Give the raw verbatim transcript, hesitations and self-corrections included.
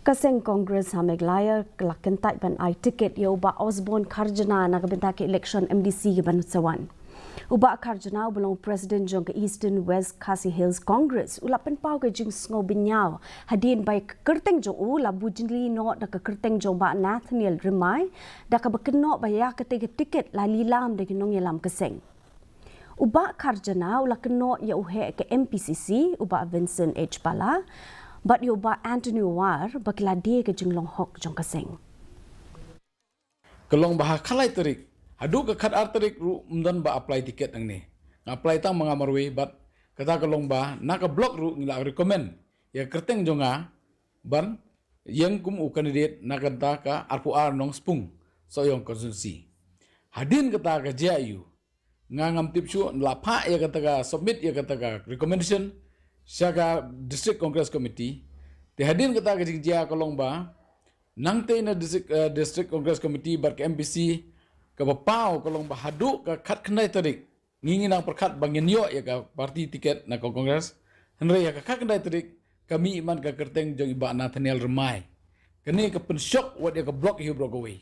Ka seng Congress ha Meghalaya ka la kyntait ban ai tiket ïa u Bah Osborne Kharjana na ka bynta ka election M D C ka ban sa wan. U Bah Kharjana uba long president jong ka Eastern West Khasi Hills Congress u la pynpaw ka jingsngew bynñiaw hadien ba ïa ka kyrteng jong u la bujli noh da ka kyrteng jong Bah Nathaniel Rymbai, da kaba kynnoh ba ïa katei ka tiket la lilam da ki nongïalam ka seng. U Bah Kharjana u la kynnoh ïa u heh ka M P C C, u Bah Vincent H Pala, bad ïa u Bah Anthony War ba ki la die ka jinglong hok jong ka seng. Ka long ba ha khatlai tarik haduh ka khatar tarik ruh ym don ba apply tiket nangne. Nga apply tang ma nga marwei bad kata ka long ba na ka block ruh ngi la recommend ïa ka kyrteng jong nga ban ïeng kum u candidate na kata ka arphew ar Nongspung Sohiong constituency. Hadien kata ka jia ïa u, nga ngam tip shuh, la phah ïa kata ka, submit ïa kata ka recommendation sha ka District Congress Committee. Te hadien kata ka jingjia ka long ba nangtei na District, eh, District Congress Committee bad ka M P C kaba paw ka long ba haduh ka khatkhyndai tarik ngi ngi nang pyrkhat ba ngin ïoh ïa ka party tiket na ka Congress. Hynrei ïa ka khatkhyndai tarik ka mih man ka kyrteng jong i Bah Nathaniel Rymbai. Kane ka pynshok wat ïa ka block hi baroh kawei.